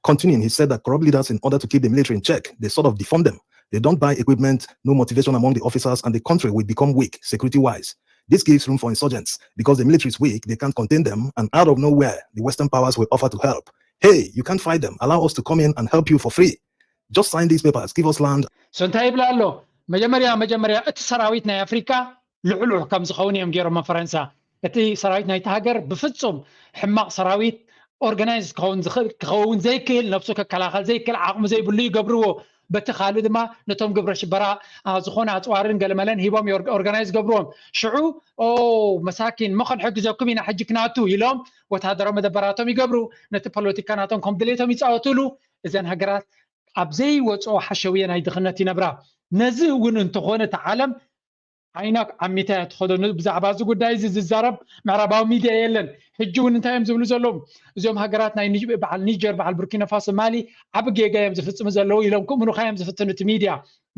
Continuing, he said that corrupt leaders, in order to keep the military in check, they sort of defund them. They don't buy equipment, no motivation among the officers, and the country will become weak security wise. This gives room for insurgents. Because the military is weak, they can't contain them, and out of nowhere, the Western powers will offer to help. Hey, you can't fight them. Allow us to come in and help you for free. Just sign these papers, give us land. So እንታይ ይብላ ኣሎ? መጀመርያ መጀመርያ እቲ ሰራዊት ናይ ኣፍሪካ ልዑልዑ ከም ዝኸውን እዮም ገይሮሞ ፈረንሳ። እቲ ሰራዊት ናይቲ ሃገር ብፍፁም ሕማቕ ሰራዊት ኦርጋናይዝ ክኸውን ዝኽእል ክኸውን ዘይክእል ነብሱ ክከላኸል ዘይክእል ዓቕሚ ዘይብሉ ይገብርዎ። በቲ ካልእ ድማ ነቶም ግብረ ሽበራ ዝኾነ ኣፅዋርን ገለመለን ሂቦም ኦርጋናይዝ ገብርዎም። ሽዑ ኦ መሳኪን ሞ ክንሕግዘኩም ኢና ሕጂ ክናቱ ኢሎም ወታደራዊ መደበራቶም ይገብሩ። ነቲ ፖለቲካ ናቶም ከም ድሌቶም ይፃወትሉ። እዘን ሃገራት ኣብ ዘይወፅኦ ሓሸውየ ናይ ድኽነት ይነብራ። ነዚ እውን እንተኾነ እቲ ዓለም ዓይና ዓሚታ እያ ትኸዶ። ን- ብዛዕባ እዚ ጉዳይ እዚ ዝዛረብ ምዕራባዊ ሚድያ የለን። ሕጂ እውን እንታይ እዮም ዝብሉ ዘለዉ? እዚኦም ሃገራት ናይ ኒ- በዓል ኒጀር፣ በዓል ቡርኪና ፋሶ፣ ማሊ ዓቢ ጌጋ እዮም ዝፍፅሙ ዘለዉ ኢሎም ክእምኑኻ እዮም ዝፍትኑ። እቲ ሚድያ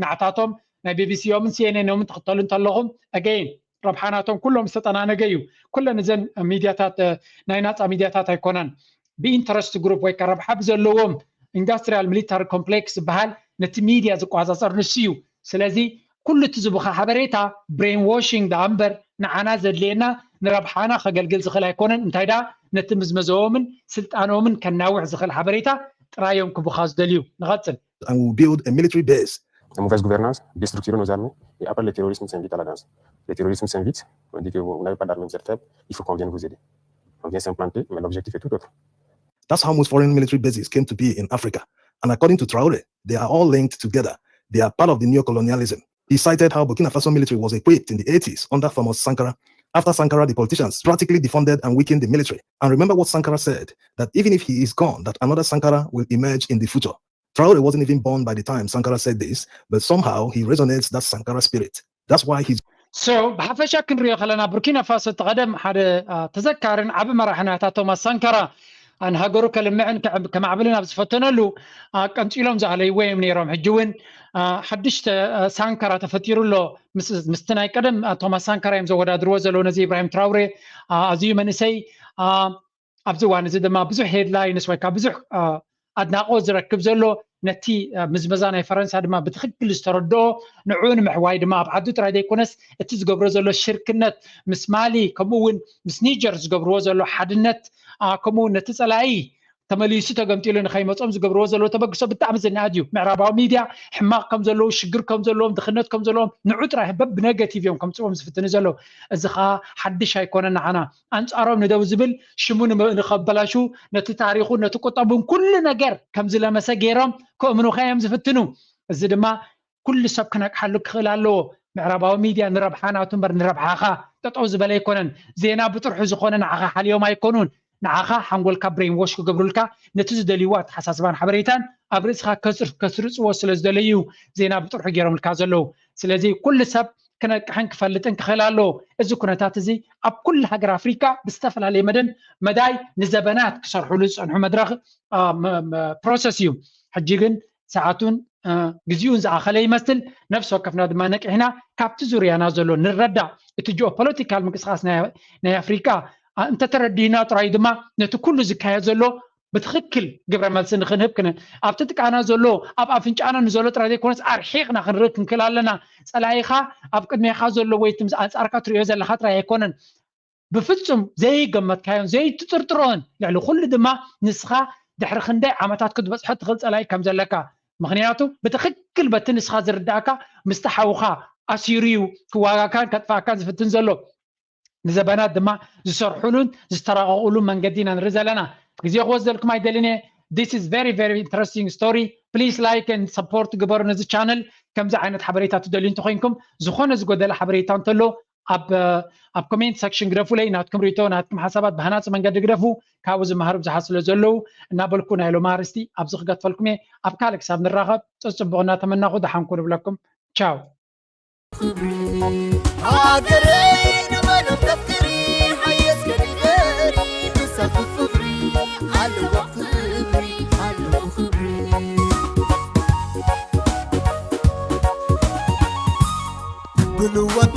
ንዓታቶም ናይ ቢቢሲኦምን ሲኤንኤኖምን ትኽተሉ እንተለኹም፣ ኣገይን ረብሓ ናቶም ኩሎም ዝተጠናነገ እዩ። ኩለን እዘን ሚድያታት እ፣ ናይ ናፃ ሚድያታት ኣይኮናን። ብኢንተረስት ግሩፕ ወይ ከዓ ረብሓ ብዘለዎም ኢንዱስትሪያል ሚሊታሪ ኮምፕሌክስ ዝበሃል ነቲ ሚድያ ዝቆፃፀር ንሱ እዩ። ስለዚ ኩሉ እቲ ዝቡኻ ሓበሬታ ብሬን ዋሽንግ ደኣ እምበር ንዓና ዘድልየና ንረብሓና ከገልግል ዝኽእል ኣይኮነን። እንታይ ደኣ ነቲ ምዝመዘኦምን ስልጣኖምን ከናውሕ ዝኽእል ሓበሬታ ጥራይ እዮም ክቡኻ ዝደልዩ። ንቐጽል። and will build a military base. La mauvaise gouvernance déstructure nos armées et après le terrorisme s'invite à la danse. Le terrorisme s'invite, on dit que vous n'avez pas d'armée, vous êtes faible, il faut qu'on vienne vous aider. On vient s'implanter, mais l'objectif est tout autre. That's how most foreign military bases came to be in Africa. And according to Traore, they are all linked together. They are part of the neo-colonialism. He cited how Burkina Faso military was equipped in the eighties under Thomas Sankara. After Sankara, the politicians drastically defunded and weakened the military. And remember what Sankara said, that even if he is gone, that another Sankara will emerge in the future. Traore wasn't even born by the time Sankara said this, but somehow he resonates that Sankara spirit. That's why he's So ብሓፈሻ ክንሪኦ ከለና ቡርኪና ፋሶ እቲ ቀደም ሓደ አ፣ ተዘካርን ዓቢ መራሒ ናታ ቶማስ ሳንካራ ንሃገሩ ከልምዕን ከዕብ- ከማዕብልን ኣብ ዝፈተነሉ አ፣ ቀንፂሎም ዝኣለይዎ እዮም ነይሮም። ሕጂ እውን አ፣ ሓድሽ ተ- አ፣ ሳንካራ ተፈጢሩ ኣሎ። ምስ- ምስቲ ናይ ቀደም አ፣ ቶማስ ሳንካራ እዮም ዘወዳድርዎ ዘለዉ። ነዚ ኢብራሂም ትራውሬ አ፣ ኣዝዩ መንእሰይ አ፣ ኣብዚ እዋን እዚ ድማ ብዙሕ ሄድላይንስ ወይ ከዓ ብዙሕ አ፣ ኣድናቆት ዝረክብ ዘሎ ነቲ አ፣ ምዝመዛ ናይ ፈረንሳ ድማ ብትክክል ዝተረድኦ ንዑ ንምሕዋይ ድማ ኣብ ዓዱ ጥራይ ዘይኮነስ እቲ ዝገብሮ ዘሎ ሽርክነት ምስ ማሊ ከምኡ እውን ምስ ኒጀር ዝገብርዎ ዘሎ ሓድነት አ፣ ከምኡ እውን ነቲ ፀላኢ ተመሊሱ ተገምጢሉ ንኸይመፆም ዝገብርዎ ዘለዉ ተበግሶ ብጣዕሚ ዝነኣድ እዩ። ምዕራባዊ ሚድያ ሕማቕ ከም ዘለዉ ሽግር ከም ዘለዎም ድኽነት ከም ዘለዎም ንዑ ጥራይ በብነገቲቭ እዮም ከምፅዎም ዝፍትኑ ዘለዉ። እዚ ከዓ ሓድሽ ኣይኮነን ንዓና። ኣንፃሮም ንደው ዝብል ሽሙ ንመ- ንኸበላሹ ነቲ ታሪኹን ነቲ ቁጠቡን ኩሉ ነገር ከም ዝለመሰ ገይሮም ከእምኑኻ እዮም ዝፍትኑ። እዚ ድማ ኩሉ ሰብ ክነቅሓሉ ክኽእል ኣለዎ። ምዕራባዊ ሚድያ ንረብሓ ናቱ እምበር ንረብሓኻ ጠጠው ዝበለ ኣይኮነን። ዜና ብጥርሑ ዝኾነ ንዓኻ ሓልዮም ኣይኮኑን። ንዓኻ ሓንጎልካ ብሬን ዎሽ ክገብሩልካ ነቲ ዝደልይዎ ኣተሓሳስባን ሓበሬታን ኣብ ርእስኻ ከስር- ከስርፅዎ ስለ ዝደለዩ ዜና ብጥርሑ ገይሮምልካ ዘለዉ። ስለዚ ኩሉ ሰብ ክነቅሕን ክፈልጥን ክኽእል ኣለዎ። እዚ ኩነታት እዚ ኣብ ኩሉ ሃገር ኣፍሪካ ብዝተፈላለየ መደን መዳይ ንዘበናት ክሰርሕሉ ዝፀንሑ መድረኽ ፕሮሰስ እዩ። ሕጂ ግን ሰዓቱን እ፣ ግዜኡን ዝኣኸለ ይመስል። ነፍሲ ወከፍና ድማ ነቂሕና ካብቲ ዙርያና ዘሎ ንረዳእ። እቲ ጂኦፖለቲካል ምንቅስቃስ ናይ ናይ ኣፍሪካ እ፣ እንተተረዲእና ጥራይ ድማ ነቲ ኩሉ ዝካየድ ዘሎ ብትኽክል ግብረ መልሲ ንክንህብ ክነ ኣብቲ ጥቃና ዘሎ ኣብ ኣፍንጫና ንዘሎ ጥራይ ዘይኮነስ ኣርሒቕና ክንርኢ ክንክእል ኣለና። ፀላኢኻ ኣብ ቅድሜኻ ዘሎ ወይ እቲ ምስ ኣንፃርካ ትሪኦ ዘለኻ ጥራይ ኣይኮነን። ብፍጹም ዘይገመትካዮን ዘይትጥርጥሮን ልዕሊ ኩሉ ድማ ንስኻ ድሕሪ ክንደይ ዓመታት ክትበፅሖ ትኽእል ፀላኢ ከም ዘለካ። ምኽንያቱ ብትኽክል በቲ ንስኻ ዝርዳእካ ምስቲ ሓውኻ ኣሲሩ እዩ ክዋጋካን ከጥፋእካን ዝፍትን ዘሎ። ንዘበናት ድማ ዝሰርሑሉን ዝተራቐቑሉን መንገዲ ኢና ንርኢ ዘለና። ግዜ ክወስደልኩም ኣይደልን እየ። This is very very interesting story. Please like and support ግበሩ ነዚ ቻነል። ከምዚ ዓይነት ሓበሬታ ትደልዩ እንተኮይንኩም ዝኾነ ዝጎደለ ሓበሬታ እንተሎ ኣብ ኣብ ኮሜንት ሰክሽን ግደፉለይ። ናትኩም ሪቶ ናትኩም ሓሳባት ብሃናፂ መንገዲ ግደፉ። ካብኡ ዝመሃሩ ብዙሓት ስለ ዘለዉ እናበልኩ ናይ ሎማ ኣርእስቲ ኣብዚ ክገድፈልኩም እየ። ኣብ ካልእ ክሳብ ንራኸብ ፅፅቡቕ እናተመናኹ ደሓንኩ ንብለኩም። ቻው። ክብሪ ሃገረይ ንመን ከፍቅሪ ሓየስ ከዲፈሪ ንሳቱ ክብሪ ኣለዎ ክብሪ ኣለዎ ክብሪ ብልዋት